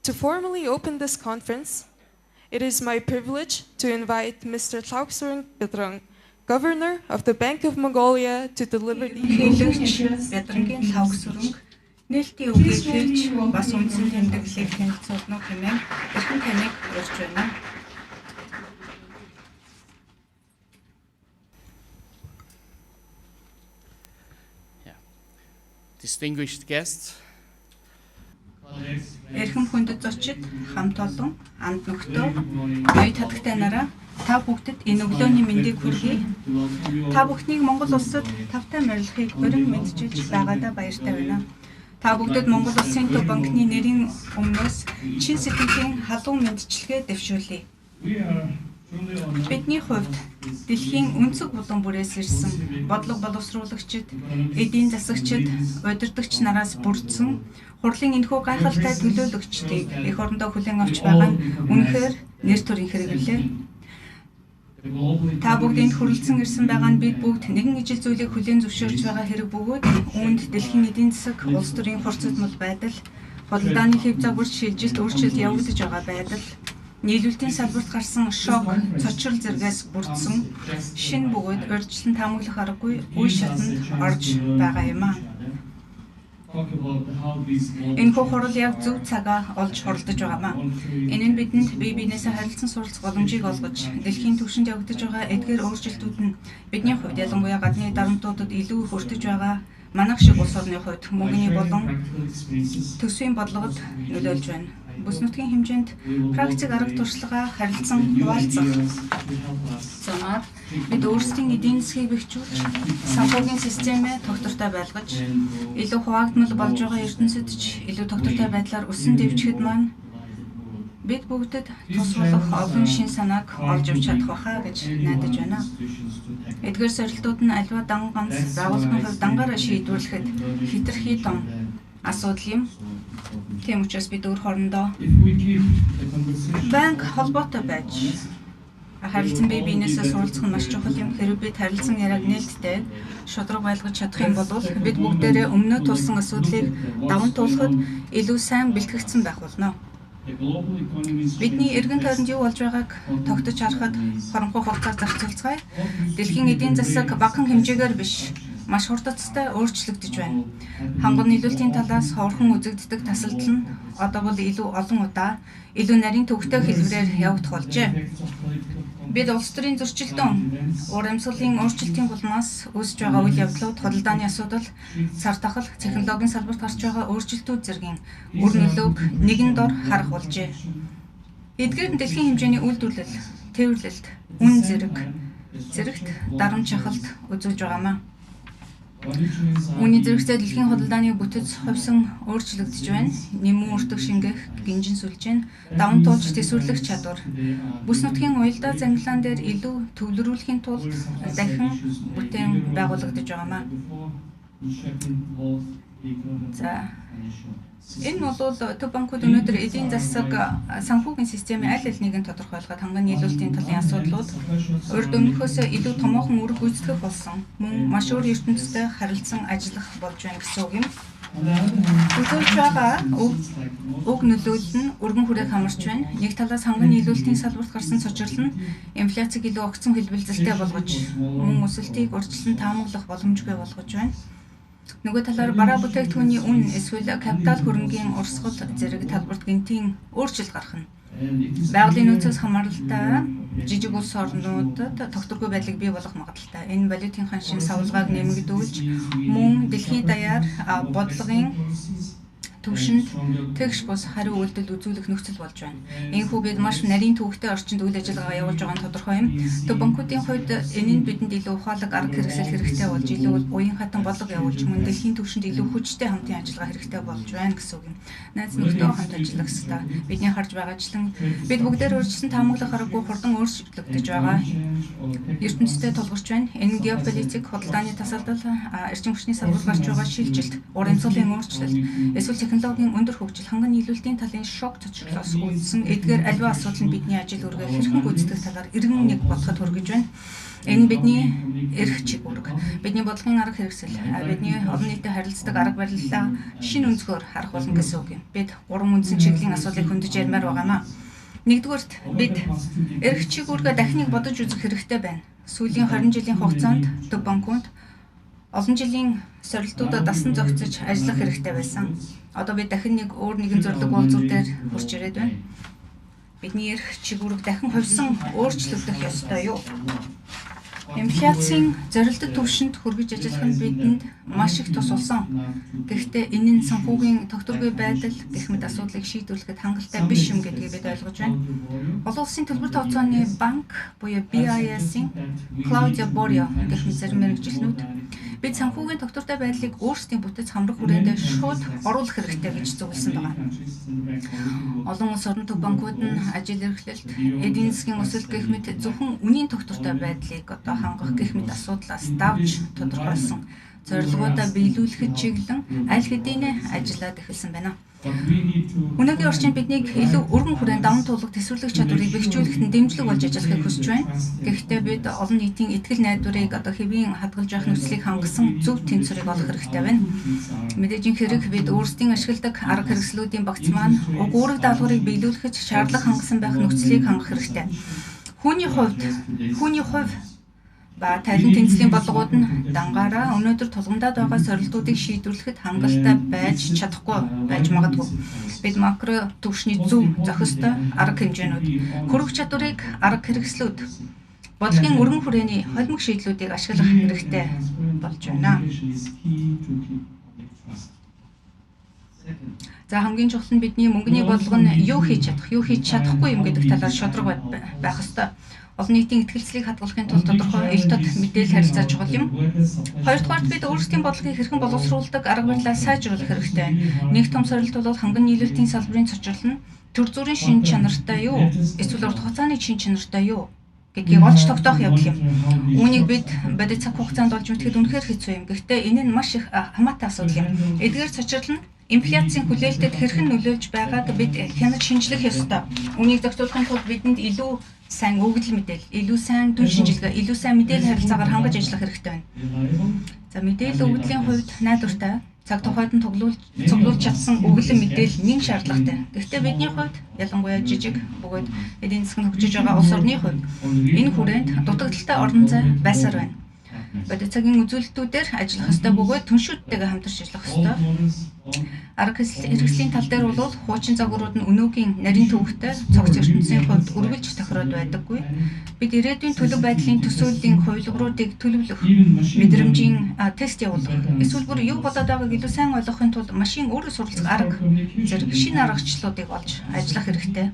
To formally open this conference, it is my privilege to invite Mr. Lkhagvasuren Bidrang, Governor of the Bank of Mongolia, to deliver the Ерөнхийлөгч Бядрангийн Лхагвасүрэнг нээлтийн үгийг хэлж бас үндсэн тэмдэглэлийг танилцуулна уу хэмээн эрхэм таныг урьж байна. Yeah. Distinguished guests, Эрхэм хүндэт зочид, хамт олон, анд нөхдөө, ноёд хатагтай нараа та бүгдэд энэ өглөөний мэндийг хүргэе. Та бүхнийг Монгол улсад тавтай морилохыг өрн мэндчилж байгаадаа баяртай байна. Та бүгдэд Монгол Улсын Төв банкны нэрийн өмнөөс чин сэтгэлийн халуун мэндчилгээ дэвшүүлье. Бидний хувьд дэлхийн өнцөг булан бүрээс ирсэн бодлого боловсруулагчид, эдийн засагчид, удирдагч нараас бүрдсэн хурлын энэхүү гайхалтай төлөөлөгчдийг эх орондоо хүлээн авч байгаа нь үнэхээр нэр төрийн хэрэглээ. Та бүгд энд хүрэлцэн ирсэн байгаа нь бид бүгд нэгэн ижил зүйлийг хүлээн зөвшөөрч байгаа хэрэг бөгөөд үүнд дэлхийн эдийн засаг, улс төрийн хурцдмал байдал, худалдааны хэв загварт шилжилт, өөрчлөлт явагдаж байгаа байдал, нийлүүлэлтийн салбарт гарсан шок, цочрол зэргээс бүрдсэн шинэ бөгөөд урьдчилан таамаглах аргагүй үе шатанд орж байгаа юм аа. Энэхүү хурал яг зөв цагаа олж хуралдаж байгаамаа. Энэ нь бидэнд бие биенээсээ харилцан суралцах боломжийг олгож, дэлхийн түвшинд явагдаж байгаа эдгээр өөрчлөлтүүд нь бидний хувьд ялангуяа гадны дарамтуудад илүү хүртэж байгаа манайх шиг улс орны хувьд мөнгөний болон төсвийн бодлогод нөлөөлж байна. Бүс нутгийн хэмжээнд практик арга туршлагаа харилцан хуваалцах замаар бид өөрсдийн эдийн засгийг бэхжүүлж, санхүүгийн системээ тогтвортой байлгаж, илүү хуваагдмал болж байгаа ертөнцид ч илүү тогтвортой байдлаар өсөн дэвжихэд маань бид бүгдэд тус болох олон шин санааг олж авч чадах байхаа гэж найдаж байна. Эдгээр сорилтууд нь аливаа дан ганц байгууллагын хувьд дангаараа шийдвэрлэхэд хэтэрхий том асуудал юм. Тийм учраас бид өөр хоорондоо банк холбоотой байж харилцан бие биенээсээ суралцах нь маш чухал юм. Хэрэв бид харилцан яриаг нээлттэй шударга байлгаж чадах юм бол бид бүгдээрээ өмнөө тулсан асуудлыг даван туулахад илүү сайн бэлтгэгдсэн байх болно. Бидний эргэн тойронд юу болж байгааг тогтож харахад хоромхой хугацааг зарцуулцгаая. Дэлхийн эдийн засаг багахан хэмжээгээр биш, маш хурдцтай өөрчлөгдөж байна. Ханган нийлүүлэлтийн талаас ховорхон үзэгддэг тасалдал нь одоо бол илүү олон удаа илүү нарийн төвөгтэй хэлбэрээр явагдах болжээ. Бид улс төрийн зөрчилдөөн, уур амьсгалын өөрчлөлтийн улмаас үүсэж байгаа үйл явдлууд, худалдааны асуудал, цар тахал, технологийн салбарт гарч байгаа өөрчлөлтүүд зэргийн үр нөлөөг нэгэн дор харах болжээ. Эдгээр нь дэлхийн хэмжээний үйлдвэрлэл, тээвэрлэлт, үн зэрэгт дарамт шахалт үзүүлж байгаамаа. Үүний зэрэгцээ дэлхийн худалдааны бүтэц хувьсан өөрчлөгдөж байна. Нэмэн өртөг шингэх, гинжин сүлжээ, даван туулж төсвөрлөх чадвар. Бүс нутгийн уялдаа зангилаан дээр илүү төвлөрүүлэхийн тулд дахин бүтээн байгуулагдаж байгаамаа. За энэ бол Төв банкуд өнөөдөр эдийн засаг санхүүгийн системийн аль аль нэгэн тодорхойлоход ханган нийлүүлэлтийн талын асуудлууд урд өмнөхөөс илүү томоохон үүрэг гүйцэтгэх болсон. Мөн маш өөр ертөнцтэй харилцан ажиллах болж байна гэсэн үг юм. Үзүүлж байгаа уг нөлөөлөл нь өргөн хүрээг хамарч байна. Нэг талаас ханган нийлүүлэлтийн салбарт гарсан цочрол нь инфляцийг илүү огцом хэлбэлзэлтэй болгож, мөн өсөлтийг урьдчилан таамаглах боломжгүй болгож байна. Нөгөө талаар бараа бүтээгдэхүүний үн эсвэл капитал хөрөнгийн урсгал зэрэг талбарт гэнтийн өөрчлөлт гарах нь. Байгалийн нөөцөөс хамааралтай жижиг улс орнуудад тогтворгүй байдлыг бий болгох магадлалтай. Энэ валютын ханшийн савлгааг нэмэгдүүлж, мөн дэлхийн даяар бодлогын түвшинд тэгш бус хариу үйлдэл үзүүлэх нөхцөл болж байна. Энэхүү бид маш нарийн төвөгтэй орчинд үйл ажиллагаа явуулж байгаа нь тодорхой юм. Төв банкуудын хувьд энэ нь бидэнд илүү ухаалаг арга хэрэгсэл хэрэгтэй болж, илүү уян хатан бодлого явуулж, мөн дэлхийн түвшинд илүү хүчтэй хамтын ажиллагаа хэрэгтэй болж байна гэсэн үг юм. Найз нөхдөө хамт ажиллах ёстой. Бидний харж байгаачлан бид бүгдээр урьдчилан таамаглах аргагүй хурдан өөрчлөгдөж байгаа ертөнцтэй тулгарч байна. Энэ геополитик, худалдааны тасалдал, эрчим хүчний салбарт гарч байгаа шилжилт, ур амьсгалын өөрчлөлт, эсвэл технологийн өндөр хөгжил, ханган нийлүүлэлтийн талын шок цочрлоос үүдсэн эдгээр аливаа асуудал нь бидний ажил үүргээ хэрхэн гүйцэтгэх талаар эргэн нэг бодоход хүргэж байна. Энэ бидний эрх чиг үүрэг. Бидний бодлогын арга хэрэгсэл, бидний олон нийтэд харилцдаг арга барилаа шинэ өнцгөр харах болно гэсэн үг юм. Бид гурван үндсэн чиглэлийн асуудлыг хөндөж ярмаар байгаа маа. Нэгдүгээрт бид эрх чиг үүргээ дахин нэг бодож үзэх хэрэгтэй байна. Сүүлийн 20 жилийн хугацаанд Төв банкуд олон жилийн сорилтуудаа дасан зохицож ажиллах хэрэгтэй байсан. Одоо бид дахин нэг өөр нэгэн зорилго уулзуур дээр хүрч ирээд байна. Бидний эрх чиг үүрэг дахин хувьсан өөрчлөгдөх ёстой юу? Инфляцийн зорилтод түвшинд хүргэж ажиллах нь бидэнд маш их тус болсон. Гэхдээ энэ нь санхүүгийн тогтворгүй байдал гэх мэт асуудлыг шийдвэрлэхэд хангалттай биш юм гэдгийг бид ойлгож байна. Олон улсын төлбөр тооцооны банк буюу BIS-ийн Клаудио Борио гэх мэт зарим мэргэжилтнүүд бид санхүүгийн тогтвортой байдлыг өөрсдийн бүтэц хамрах хүрээндээ шууд оруулах хэрэгтэй гэж зөвлөсөн байгаа. Олон улс орон төв банкуд нь ажил эрхлэлт, эдийн засгийн өсөлт гэх мэт зөвхөн үнийн тогтвортой байдлыг одоо хангах гэх мэт асуудлаас давж тодорхойлсон зорилгоудаа биелүүлэхэд чиглэн аль хэдийнэ ажиллаад эхэлсэн байна. Өнөөгийн орчинд биднийг илүү өргөн хүрээнд даван туулах төсвөрлөх чадварыг бэхжүүлэхэд нь дэмжлэг болж ажиллахыг хүсэж байна. Гэхдээ бид олон нийтийн итгэл найдварыг одоо хэвийн хадгалж явах нөхцөлийг хангасан зөв тэнцвэрийг олох хэрэгтэй байна. Мэдээж хэрэг бид өөрсдийн ашигладаг арга хэрэгслүүдийн багц маань уг үүрэг даалгаврыг биелүүлэхэд шаардлага хангасан байх нөхцөлийг хангах хэрэгтэй. Хүний хувь ба танин тэнцлийн бодлогууд нь дангаараа өнөөдөр тулгамдаад байгаа сорилтуудыг шийдвэрлэхэд хангалттай байж чадахгүй байж магадгүй. Бид макро түвшний зөв зохистой арга хэмжээнүүд, хөрөх чадварыг арга хэрэгслүүд, бодлогын өргөн хүрээний холимог шийдлүүдийг ашиглах хэрэгтэй болж байна. За хамгийн чухал нь бидний мөнгөний бодлого нь юу хийж чадах, юу хийж чадахгүй юм гэдэг талаар шударга байх ёстой. Олон нийтийн итгэлцлийг хадгалахын тулд тодорхой ил тод мэдээлэл харилцаа чухал юм. Хоёрдугаарт бид өөрсдийн бодлогыг хэрхэн боловсруулдаг арга барилаа сайжруулах хэрэгтэй байна. Нэг том сорилт бол ханган нийлүүлэлтийн салбарын цочрол нь төр зүрийн шин чанартай юу? Эсвэл урт хугацааны шин чанартай юу гэдгийг олж тогтоох явдал юм. Үүнийг бид бодит цаг хугацаанд олж мэдэхэд үнэхээр хэцүү юм. Гэхдээ энэ нь маш их хамаатай асуудал юм. Эдгээр цочрол нь инфляцийн хүлээлтэд хэрхэн нөлөөлж байгааг бид хянаж шинжлэх ёстой. Үүнийг зохицуулахын тулд бидэнд илүү сайн өгөгдөл мэдээлэл, илүү сайн дүн шинжилгээ, илүү сайн мэдээлэл харилцаагаар хангаж ажиллах хэрэгтэй байна. За мэдээлэл өгөгдлийн хувьд найдвартай, цаг тухайд нь цуглуулж чадсан өгөгдөл мэдээлэл нэн шаардлагатай. Гэхдээ бидний хувьд ялангуяа жижиг бөгөөд эдийн засаг нь хөгжиж байгаа улс орны хувьд энэ хүрээнд дутагдaltaй орон зай байсаар байна. Бодит цагийн үзүүлэлтүүдээр ажиллах ёстой бөгөөд түншүүдтэйгээ хамтарч ажиллах ёстой. Арга хэрэгслийн тал дээр бол хуучин загварууд нь өнөөгийн нарийн төвөгтэй цогц ертөнцийн хувьд үргэлж тохироод байдаггүй. Бид ирээдүйн төлөв байдлын төсөөллийн хувилбаруудыг төлөвлөх, мэдрэмжийн тест явуулах, эсвэл бүр юу болоод байгааг илүү сайн ойлгохын тулд машин өөрөө суралцах арга зэрэг шинэ аргачлалуудыг олж ажиллах хэрэгтэй.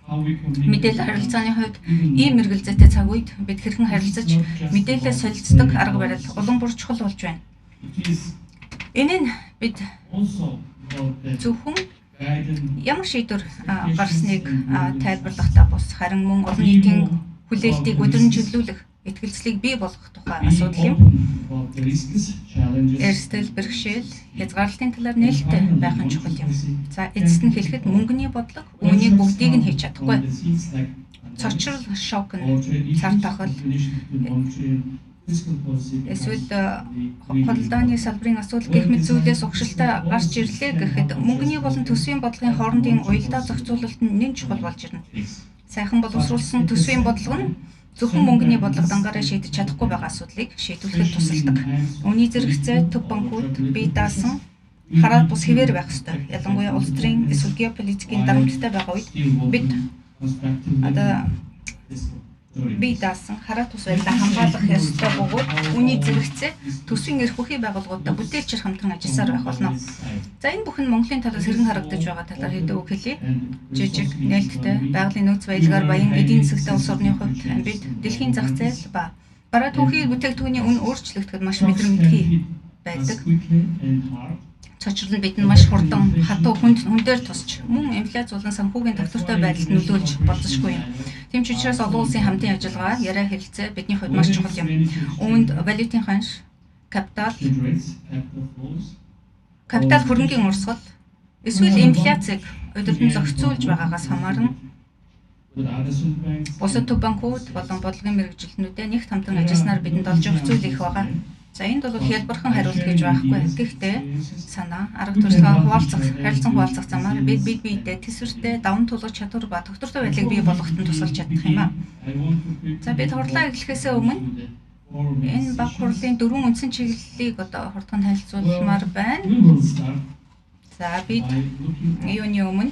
Мэдээлэл харилцааны хувьд ийм мэргэлзээтэй цаг үед бид хэрхэн харилцаж мэдээлэлээ солилцдог арга барил улам бүр чухал болж байна. Энэ нь бид зөвхөн ямар шийдвэр гарсныг тайлбарлахдаа бус харин мөн олон нийтийн хүлээлтийг өдрөн чиглүүлэх, итгэлцлийг бий болгох тухай асуудал юм. Эрсдэл, бэрхшээл, хязгаарлалтын талаар нээлттэй байх нь чухал юм. За эцэст нь хэлэхэд мөнгөний бодлого үүнийг бүгдийг нь хийж чадахгүй. Цочрол, шок нь цар тахал, эсвэл худалдааны салбарын асуудал гэх мэт зүйлээс угшилтай гарч ирлээ гэхэд мөнгөний болон төсвийн бодлогын хоорондын уялдаа зохицуулалт нь нэн чухал болж ирнэ. Сайхан боловсруулсан төсвийн бодлого нь зөвхөн мөнгөний бодлого дангаараа шийдэж чадахгүй байгаа асуудлыг шийдвэрлэхэд тусалдаг. Үүний зэрэгцээ төв банкуд бие даасан хараад бус хэвээр байх ёстой. Ялангуяа улс төрийн эсвэл геополитикийн дарамттай байгаа үед бид одоо бие даасан хараа тус байдлаа хамгаалах ёстой бөгөөд үүний зэрэгцээ төсвийн эрх бүхий байгууллагуудаа бүтээлчээр хамтран ажилласаар байх болно. За энэ бүхэн Монголын талаас хэрхэн харагдаж байгаа талаар хэдэн үг хэлье. Жижиг, нээлттэй, байгалийн нөөц баялгаар баян эдийн засагтай улс орны хувьд бид дэлхийн зах зээл ба бараа түүхийн бүтээгдэхүүний үн өөрчлөгдөхөд маш мэдрэмтгий байдаг. Цочрол нь бидэнд маш хурдан, хатуу хүн дээр тусч, мөн инфляц болон санхүүгийн тогтвортой байдалд нөлөөлж болзошгүй юм. Тийм ч учраас олон улсын хамтын ажиллагаа, яриа хэлэлцээ бидний хувьд маш чухал юм. Үүнд валютын ханш, капитал хөрөнгийн урсгал, Эсвэл инфляцийг удирдан зохицуулж байгаагаас хамаарна. Бусад төв банкуд болон бодлогын мэргэжилтнүүдэд нэг хамтран ажилласнаар бидэнд олж өгөх зүйл их байгаа. За, энд бол хялбархан хариулт гэж байхгүй. Гэхдээ санаа, арга туршлагаа хуваалцах, харилцан хуваалцах замаар бид бие биедээ тэсвэртэй, даван туулах чадвар ба тогтвортой байдлыг бий болгоход нь тусалж чадах юм а. За, бид хурлаа эхлэхээсээ өмнө энэ баг хурлын дөрвөн үндсэн чиглэлийг одоо хурдхан танилцуулмаар байна. За, бид юуны өмнө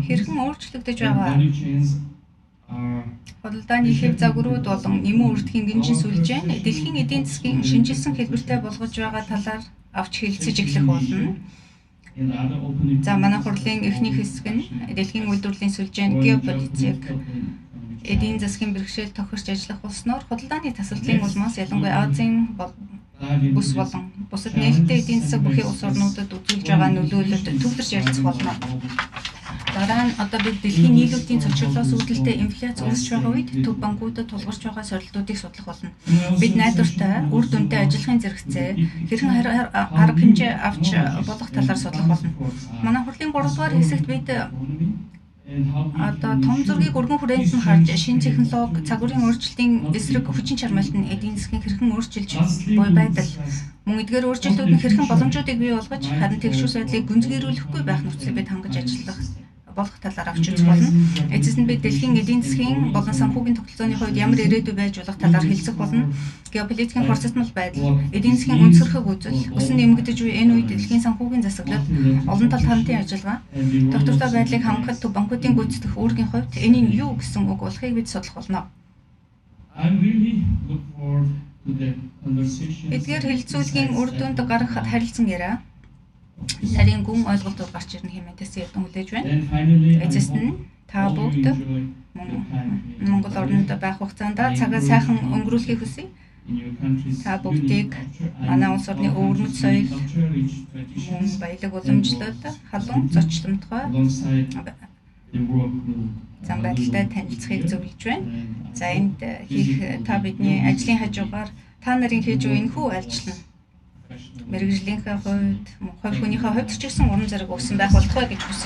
хэрхэн өөрчлөгдөж байгаа худалдааны хэв загварууд болон нэмэн үрдгийн гинжин сүлжээ нь дэлхийн эдийн засгийн шинэчилсэн хэлбэртэй болгож байгаа талаар авч хэлэлцэж эхлэх болно. За, манай хурлын эхний хэсэг нь дэлхийн үйлдвэрлэлийн сүлжээнд геополитик, эдийн засгийн бэрхшээл тохирч ажиллах болсноор худалдааны тасалдлын улмаас ялангуяа Азийн бүс болон бусад нээлттэй эдийн засаг бүхий улс орнуудад үзүүлж байгаа нөлөөлөлд төвлөрч ярилцах болно. Дараа нь одоо бид дэлхийн нийлүүлэлтийн цочрлоос үүдэлтэй инфляц үүсч байгаа үед төв банкудад тулгарч байгаа сорилтуудыг судлах болно. Бид найдвартай, үр дүнтэй ажиллахын зэрэгцээ хэрхэн арга хэмжээ авч болох талаар судлах болно. Манай хурлын 3 дугаар хэсэгт бид одоо том зургийг өргөн хүрээнд нь харж шинэ технологи, цаг үеийн өөрчлөлтийн эсрэг хүчин чармайлт нь эдийн засгийг хэрхэн өөрчилж буй байдал, мөн эдгээр өөрчлөлтүүд нь хэрхэн боломжуудыг бий болгож, харин тэгш ус байдлыг гүнзгийрүүлэхгүй байх нөхцөлийг бид хангаж ажиллах болох талаар авч үзэх болно. Эцэс нь бид дэлхийн эдийн засгийн болон санхүүгийн тогтолцооны хувьд ямар ирээдүй байж болох талаар хэлцэх болно. Геополитикийн хурцтмал байдал, эдийн засгийн өнцгөрхөг үзэл, өсөн нэмэгдэж буй энэ үед дэлхийн санхүүгийн засаглал, олон талд хамтын ажиллагаа, тогтвортой байдлыг хангахад төв банкуудын гүйцэтгэх үүргийн хувьд энэ нь юу гэсэн үг болохыг бид судлах болно. Эдгээр хэлэлцүүлгийн үр дүнд гарах харилцан яриа нарийн гүн ойлголтууд гарч ирнэ хэмээн тэссэн эрдэм хүлээж байна. Эцэст нь та бүгд Монгол орнд байх хугацаанд цагаа сайхан өнгөрүүлэхийг хүсье. Та бүгдийг манай улс орны өвөрмөц соёл, мөн баялаг уламжлал, халуун зочломтгой зан байдалтай танилцахыг зөвлөж байна. За, энд хийх та бидний ажлын хажуугаар та нарын хийж буй энэхүү ажил нь мэргэжлийнхээ хувьд, хувь хүнийхээ хувьд ч гэсэн урам зориг өгсөн байх болтугай гэж хүсэж